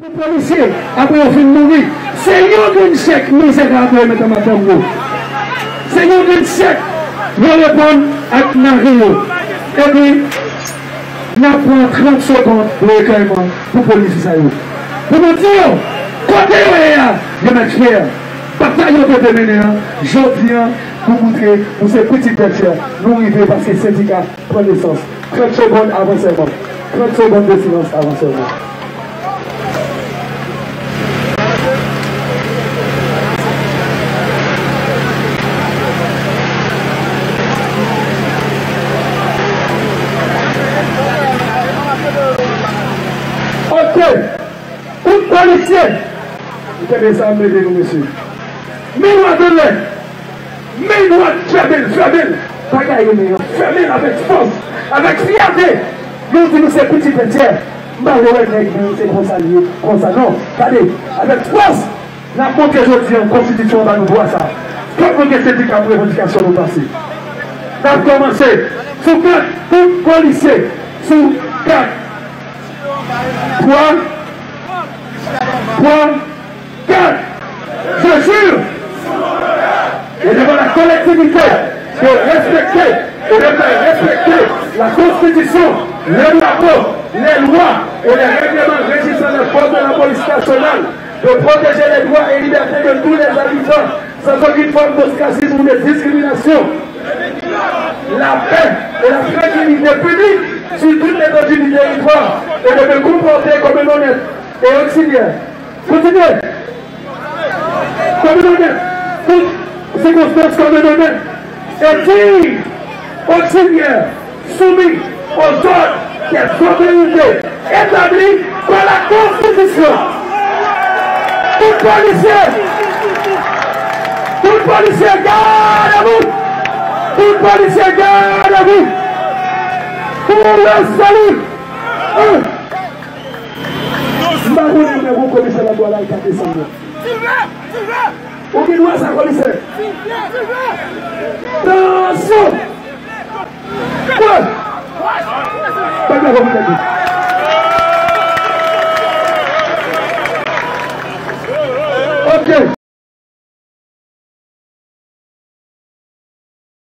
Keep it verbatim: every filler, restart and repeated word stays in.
Polisye, apre yo fin mouri, se yon grenn chèk mizè ka voye met nan madanm yo. Se yon grenn chèk yo reponn ak mari yo. Epi, n ap pran trant segonn de rekèyman pou polisye sa yo. Pou nou di yo, kote yo ye a, yo mèt fyè. Batay yo te mennen an, jodi an, nou moutre nou se pitit tèt fyè, nou rive paske sendika pran nesans. Trant segonn avan sèman. Trant segonn de silans avan sèman. Ok. Tout polisye. Ou tande sa, m leve nou, mesye. Men nou antann lè. Men nou ap fèmen l, fèmen l. Pa gaye men an, fèmen l avèk fòs, avèk fyète. Nou di nou se pitit Dètyè. M pa vle wè nèg di nou se konsa l ye, konsa non. Gade, avèk fòs, n ap montre jodi an konstitisyon an ba nou dwa sa. Fòk nou gen sendika pou revandikasyon nou pase. N ap kòmanse sou kat, tout polisye, sou kat, twa, twa, quatre. Je jure et devant la collectivité de respecter et de faire respecter la Constitution, le drapeau, les lois et les règlements régissant les forces de la police nationale, de protéger les droits et libertés de tous les habitants sans aucune forme d'ostracisme ou de discrimination. La paix et la tranquillité publique sur toute l'étendue du territoire et de me comporter comme un honnête et auxiliaire. Kontinye. Kòm nou mèt tout sikonstans kòm nou mèt. Et digne, auxiliaire, soumis aux ordres des autorités établies par la Constitution. Tout polisye, tout polisye, garde à vous. Tout polisye, garde à vous. Pour le salut. Un. M pa konnen lè gon komisè nan bò la, l ka desann nan. Ou gen dwa sa, komisè. Tansyon! Pran! Bagay la pou tèt li.